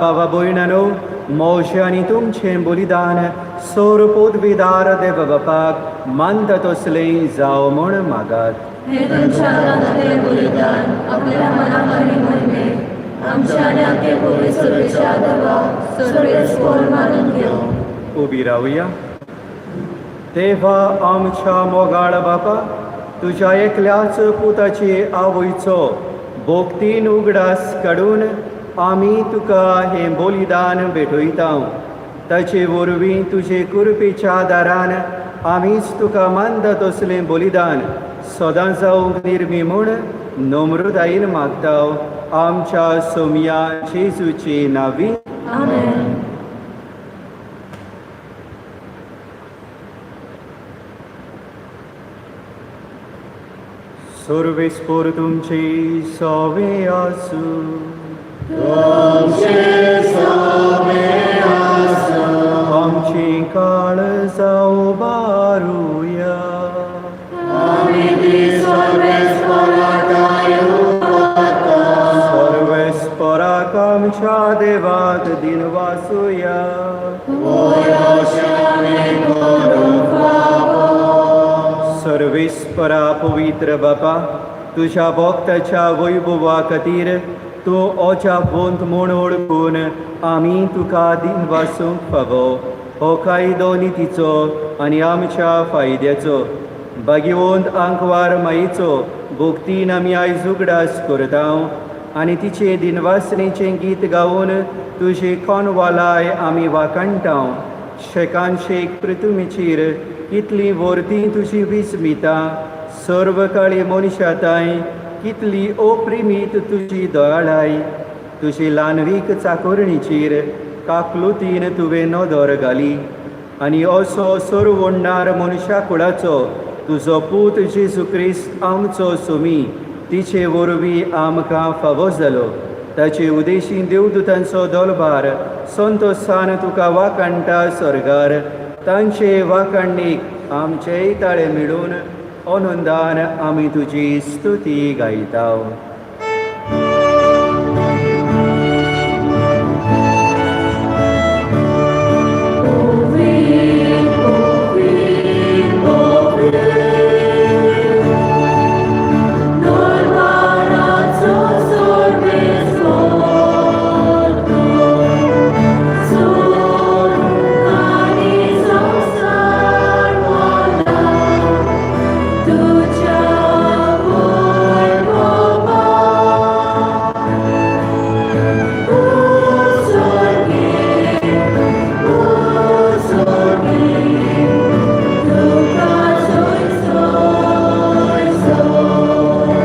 बाबा भयणानो, म्हजें आनी तुमचें बलिदान सोर पदवीदार देव बापाक मानता तसलें जावं म्हूण मागात. हे तुमच्या हातांतलें बलिदान आपल्या मनाक आनी मोहिमे आमच्या आनी आमचे पवित्र सभेच्या देवा सर्वेस्पोर मानून घेवं. उबी रावया. देवा आमच्या मोगाळ बापा, तुज्या एकल्याच पुताची आवयचो भोक्तीन उगडास काडून आमी तुका हें बलिदान भेटयता. ताचे वरवीं तुजे कृपेच्या दारान आमीच तुका मानता तसलें बलिदान सदां जावंक निर्मी म्हूण नम्रतायेन मागता, आमच्या सोमया जेजूचे नांवी. आमेन. सर्वेस्पोर तुमचे सवे आसूं. आमची काळजां उबारुया. सर्वेस्पराक आमच्या देवाक दिनवासुया. सर्वेस्परा पवित्र बापा, तुज्या भक्ताच्या वैभवा खातीर तूं अजापवंत म्हूण वळखून आमी तुका दिनवासूंक फावो. हो कायदो नितीचो आनी आमच्या फायद्याचो. भाग्यवंत आंकवार माईचो भक्तीन आमी आयज उगडास करता आनी तिचे दिनवासनेचें गीत गावन तुजी कोनवालाय आमी वाखाणटा. शेकान शेक पृथ्वीचेर कितली वर्ती तुजी विस्मिता, सर्व काळी मनशाताय कितली अप्रिमीत तुजी दयाळाय. तुजी ल्हानवीक चाकोरणीचेर काकलुतीन तुवें नदर घाली आनी असो सरवणणार मनशा कुळाचो तुजो पूत जेजू क्रिस्त आमचो सुमी तिचे वरवीं आमकां फावो जालो. ताचे उदेशी देवदूतांचो दलभार संतोसान तुका वाखाणटा सर्गार. तांचे वाखाणणीक आमचेय ताळे मेळून आनंदान आमी तुजी स्तुती गायता. दरबाराचो सर्वेस्पोर तूं, सूर आनी संवसार मला तुज्या वैभवान. उत्सर्गी, उत्सर्गी, तुका सोय सोय सोय.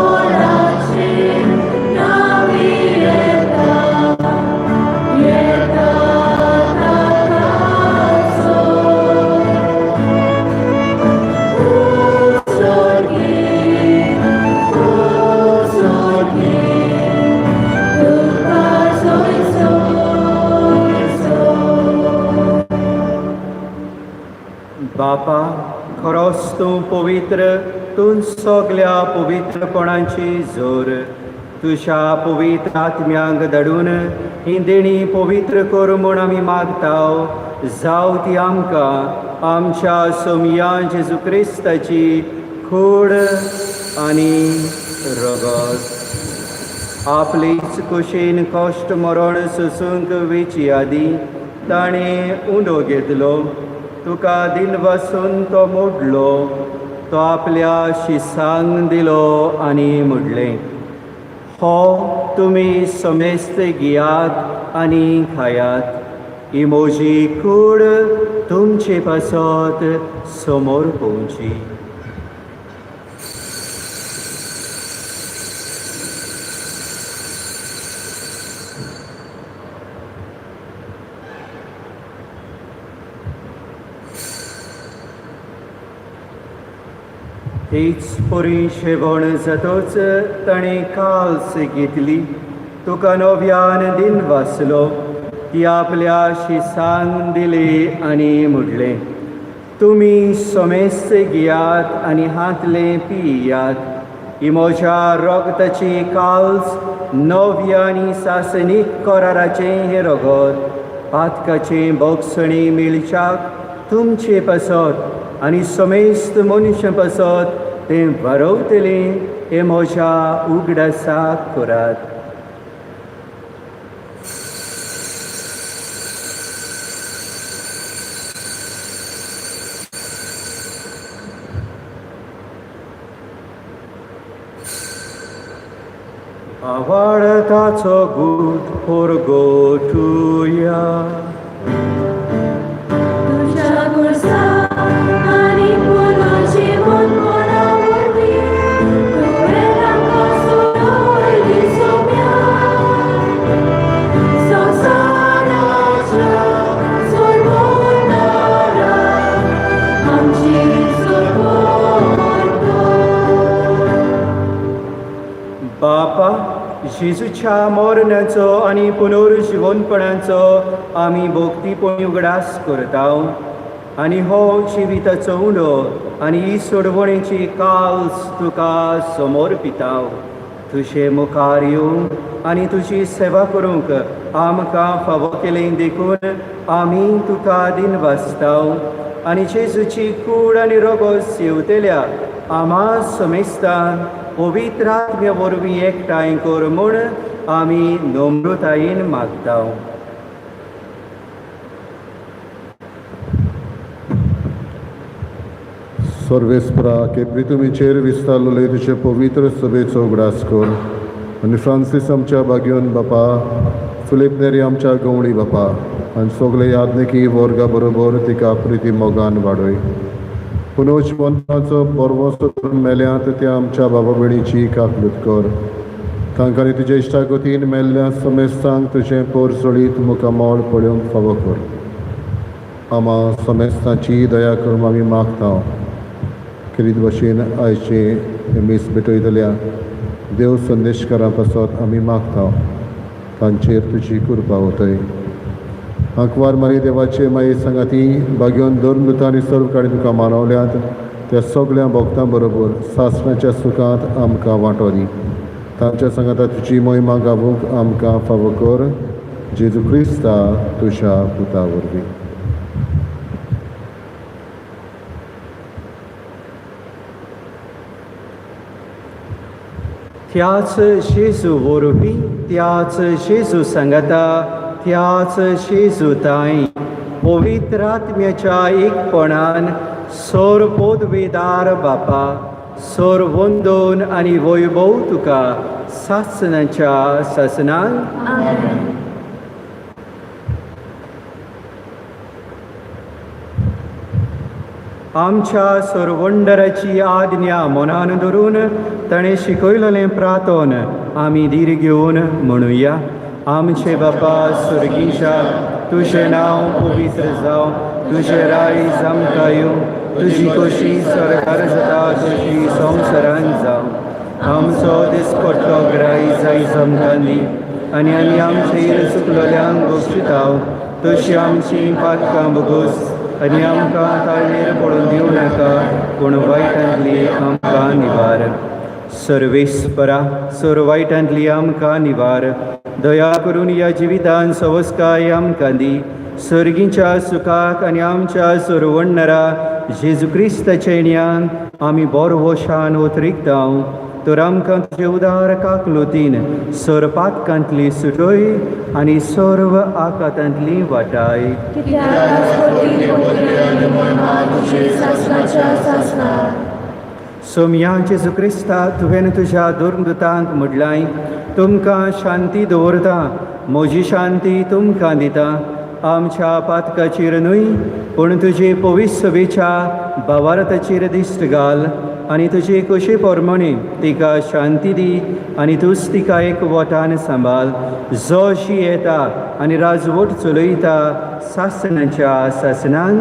सर्वेस्पोराची नावी येता, येता ताका सोय. उत्सर्गी, उत्सर्गी, तुका सोय सोय सोय. बापा, खरोच तूं पवित्र, तूं सगल्या पवित्रपणाची जोर. तुज्या पवित्र आत्म्यांक धाडून ही देणी पवित्र कर म्हूण आमी मागता. जावं ती आमकां आमच्या सोमया जेजू क्रिस्ताची कूड आनी रगत. आपलीच कुशीन कश्ट मरण सोसूंक वेची आदीं ताणें उंडो घेतलो, तुका दिनवासून तो मोडलो, तो आपल्या शिसांक दिलो आनी म्हणलें, हो तुमी समेस्त घेयात आनी खायात. ही म्हजी कूड तुमचे पासत समोर पोवची. हीच परी शेवण जातोच ताणें काल्स घेतली, तुका नव्यान दिन वाचलो, ती आपल्या शिसांक दिली आनी म्हणलें, तुमी समेस्त घेयात आनी हातलें पियात. ही म्हज्या रगताची काल्स नव्या आनी सासणीक कराराचें हें रगत पातकाचें बोगसणी मेळच्याक तुमचे पासत आनी समेस्त मनशां पासत तें बरोवतलें हें म्हज्या उगडासाक करात. आवाडताचो गूट पोरगोटुया. तुज्या खुर्सा आनी पुनर्जिवंतपणा वरवीं तुवें आमकां सोडयली सोम्या. संवसाराच्या सोडवणारा, आमची सोडवण कर. बापा, जेजूच्या मरणाचो आनी पुनर्जिवनपणाचो आमी भोक्तीपणी उगडास करता आनी हो जिविताचो उंडो आनी ही सोडवणेची काल्स तुका समर्पिता. तुजे मुखार येवंक आनी तुजी सेवा करूंक आमकां फावो केलें देखून आमी तुका दिनवासता आनी जेजूची कूड आनी रोगो सेवतल्या आमा समेस्तान पवित्र आत्म्या वरवीं एकठांय कर म्हूण आमी नम्रतायेन मागता. सर्वेस्परा के प्रितुमीचेर विस्तारलेले तुजे पवित्र सभेचो उगडास कर आनी फ्रांसीस आमच्या बागयोन बापा, फिलीप नेरी आमच्या गवळी बापा आनी सगळे याज्ञिकी वर्गा बरोबर तिका प्रिती मोगान वाडय. पुनर्जिवंताचो बरवसो करून मेल्यांत त्या आमच्या बाबा भयणीची काकलूत कर. तांकां तुजे इश्टागतीन मेल्ल्या समेस्तांक तुजें पोरजोळीत मुखामळ पळोवंक फावो कर. आमा समेस्तांची दया करून आमी मागता. खेरीत भशेन आयचे मीस भेटयतल्या देव संदेशकारां पासत आमी मागता, तांचेर तुजी कृपा वतय. आंकवार मारी देवाचे माये सांगाती बागेवन धर्मदूत आनी सर्व काणी तुका मानवल्यात त्या सगळ्या भक्तां बरोबर सासणाच्या सुखांत आमकां वांटो दी. तांच्या सांगाता तुजी मोहिमा गावूंक आमकां फावो कर, जेजू क्रिस्ता तुज्या पुता वरवीं. त्याच जेजू वरवीं, त्याच जेजू सांगाता, त्याच जेजू ताई पवित्र आत्म्याच्या एकपणान सोर पोदवेदार बापा, सोर वंदोन आनी वैभव तुका सासणाच्या सासणान. आमेन. आमच्या सरवंडराची आज्ञा मनान धरून ताणें शिकयलेलें प्रार्थन आमी धीर घेवन म्हणुया. आमचे बापा सुर्गीच्या, तुजें नांव पवित्र जावं, तुजें रायज आमकां येवं, तुजी खोशी सरकार जाता तशी संवसारान जावं. आमचो दिसपट्टो ग्राय आयज आमकां दी आनी आमी आमचेर चुकलोल्यांक बक्षिताव तशी आमची पातकां भोगोस आनी आमकां ताळणेर पडून दिवं नाका, पूण वायटांतली आमकां निवार. सर्वेस्परा, सर वायटांतली आमकां निवार. दया करून ह्या जिवितान सवस्काय आमकां दी. सर्गीच्या सुखाक आनी आमच्या सरवण्णरा जेजू क्रिस्ताच्या येण्यान आमी बोरवशान उतरिकता. तर आमकां तुजे उदार काकलुतीन सरपातकांतली सुटय आनी सर्व आकातांतली वाटाय. कित्याक राजकोटी पोतरी आनी मोहिमा तुजी सासणाच्या सासणाक. सोमया जेजू क्रिस्ता, तुवें तुज्या दुर्मृतांक म्हणलाय, तुमकां शांती दवरता, म्हजी शांती तुमकां दिता. आमच्या पातकाचेर न्हय पूण तुजे पवित्र भावार्थाचेर दिश्ट घाल आनी तुजे कशे प्रमाणे तिका शांती दी आनी तूंच तिका एक वटान सांबाळ, जो शी येता आनी राजवट चलयता सासणाच्या सासणान.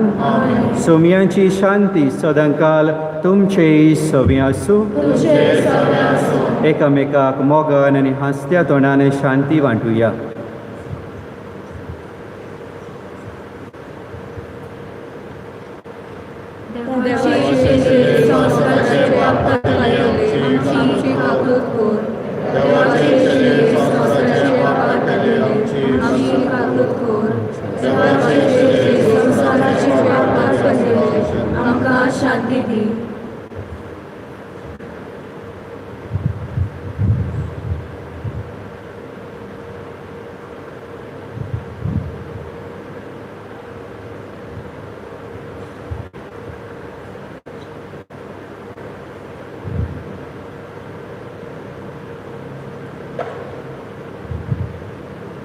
सोमयांची शांती सदांकाल तुमचे सवी आसूं. तुमचे सगळे आसूं. एकामेकाक मोगान आनी हांसत्या तोंडान शांती वांटुया. देवाचे संवसाराचे पाप काडटले, आमची काकूत कर. देवाचे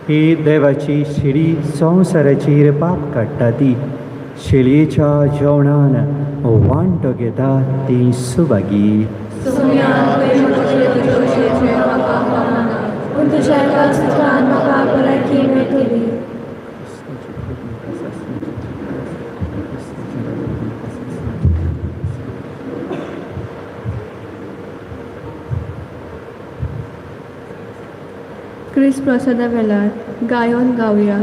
ही देवाची शिडी संवसाराचेर पाप काडटा ती शेळयेच्या जेवणान वांटो घेता ती सुभागी. सोम्या, तुवें म्हजे तुजें म्हाका फावना, पूण तुज्या एकाच उतरान म्हाका बरायकी मेळटली. क्रिस्त प्रसादा वेळार गायोन गावया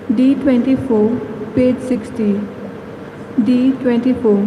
D 24 page 60, D 24.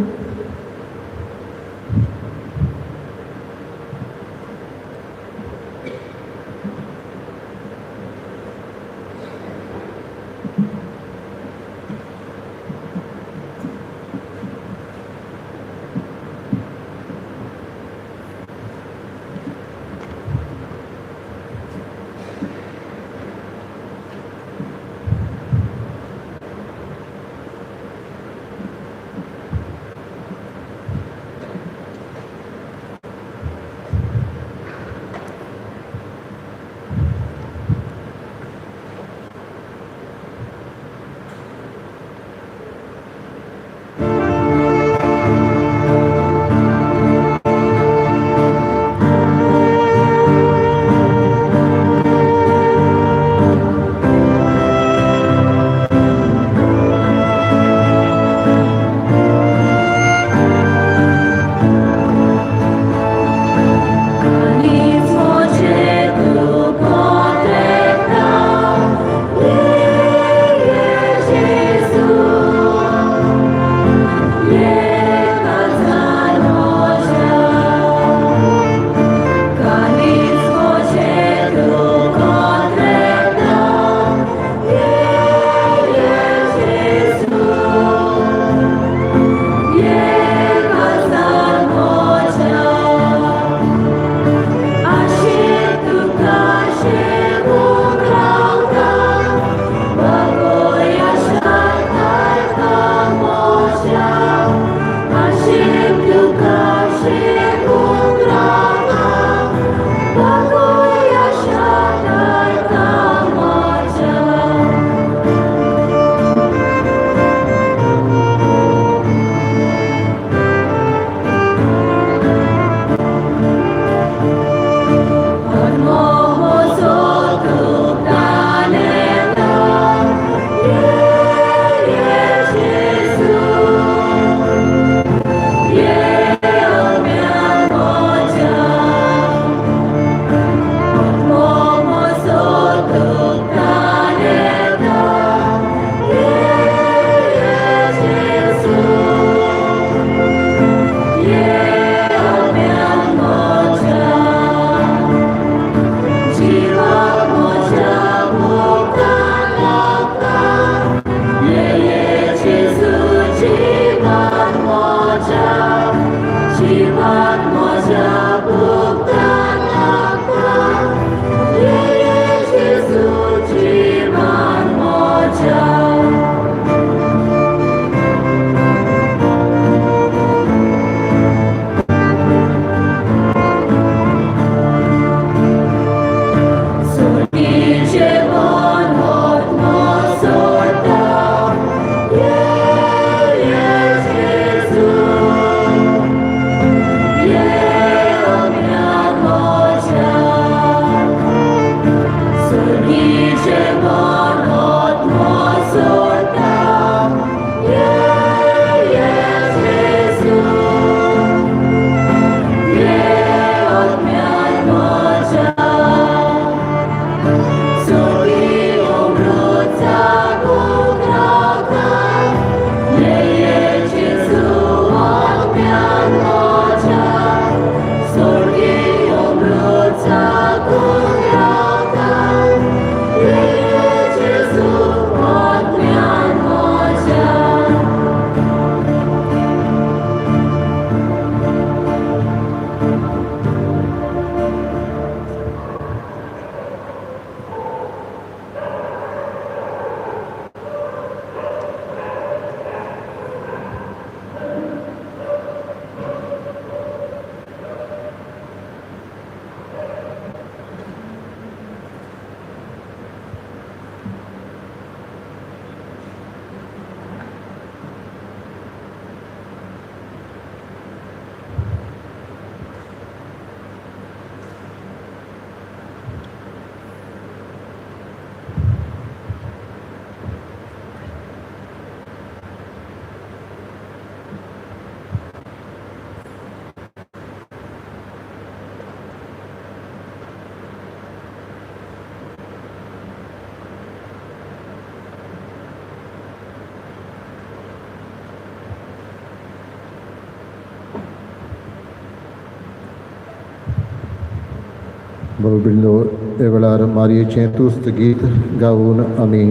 बाबा बिंदो, ह्या वेळार मारयेचें तुस्त गीत गावन आमी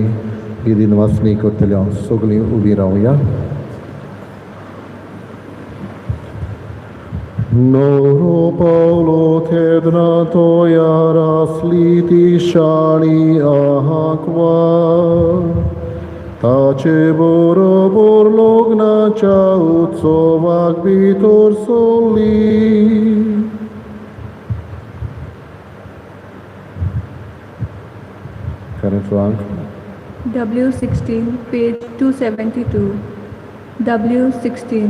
ही दिनवासणी करतले. सगळीं उबीं रावया. नवरो पावलो तेन्ना तयार आसली ती शाणी आंकवार, ताचे बरोबर लग्नाच्या उत्सवाक भितर सरली. Current rank. W16, page 272. W16.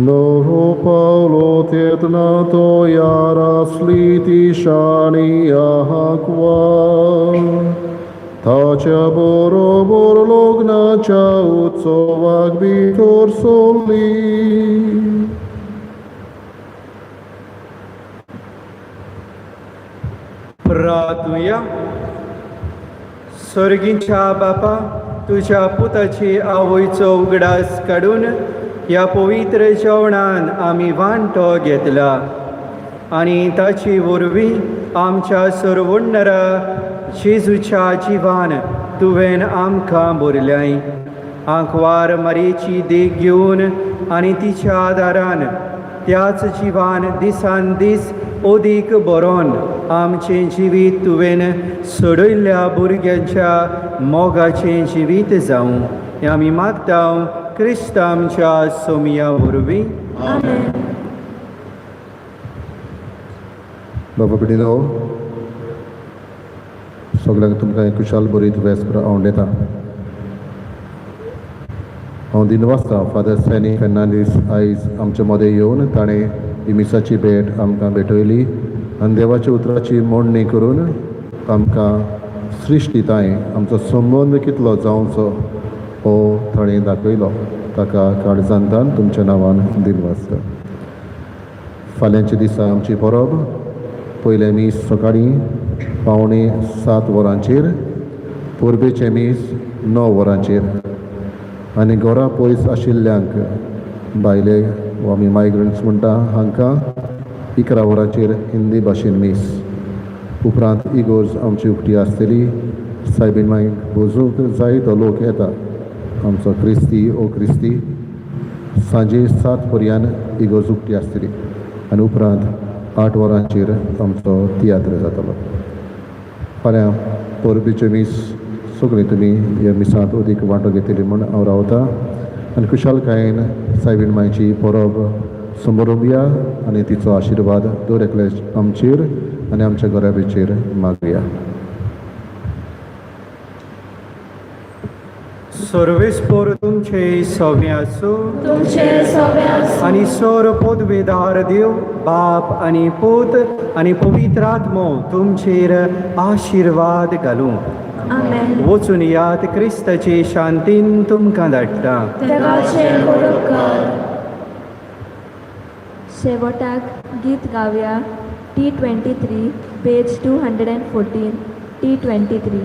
नवरो पावलो तेन्ना तयार आसली ती शाणी आंकवार, ताच्या बरोबर लग्नाच्या उत्सवाक भितर सरली. प्रार्थुया. सर्गीच्या बापा, तुज्या पुताची आवयचो उगडास काडून ह्या पवित्र जेवणान आमी वांटो घेतला आनी ताची वरवीं आमच्या सर्वोन्नरा जेजूच्या जिवान तुवें आमकां भरल्याय. आंकवार मारयेची देख घेवन आनी तिच्या आदारान त्याच जिवान दिसान दीस अदीक बरोवन आमचें जिवीत तुवें सोडयल्ल्या भुरग्यांच्या मोगाचें जिवीत जावं, हें आमी मागता क्रिस्त आमच्या सोमया वरवीं. आमेन. बाबा पिडिनो, सगळ्यांक तुमकां एक कुशाल बरीत वेस्प्र आवडटा. हांव दिनवासता फादर सॅनी फेर्नांडीस आयज आमचे मदें येवन ताणें ही मिसाची भेट आमकां भेटयली आनी देवाच्या उतराची मोडणी करून आमकां सृश्टीताय आमचो संबंद कितलो जावचो. हो थळें दाखयलो. ताका काळजांतान तुमच्या नांवान दिनवास. फाल्यांच्या दिसा आमची परब. पयलें मीस सकाळीं 6:45 वरांचेर, परबेचें मीस 9 वरांचेर. आनी घरा पयस आशिल्ल्यांक, भायले वा आमी मायग्रंट्स म्हणटा हांकां, 11 वरांचेर हिंदी भाशेन मीस. उपरांत इगोर्ज आमची उक्ती आसतली. सायबीण मायक बोजूंक जाय तो लोक येता. आमचो क्रिस्ती ओ क्रिस्ती. सांजे 7 पर्यंत इगोर्ज उक्ती आसतली आनी उपरांत 8 वरांचेर आमचो तियात्र जातलो. फाल्यां परबेचें मीस. सगळीं तुमी ह्या मिसांत अदीक वांटो घेतली म्हूण हांव रावतां आनी खुशालकायेन सायबीण मायची परब समरोवया आनी तिचो आशिर्वाद दर एकल्या आमचेर आनी आमच्या घराब्याचेर मागया. सर्वेस्पोर तुमचे सवे आसूं. तुमचे सवे आसूं. आनी सोर पदवेदार देव बाप आनी पूत आनी पवित्र आत्मो तुमचेर आशिर्वाद घालूं. आमेन. वचून यात. क्रिस्ताचे शांतीन तुमकां धाडटा. देवाचे उपकार. शेवटाक गीत गावया. T 23, page 214, T 23.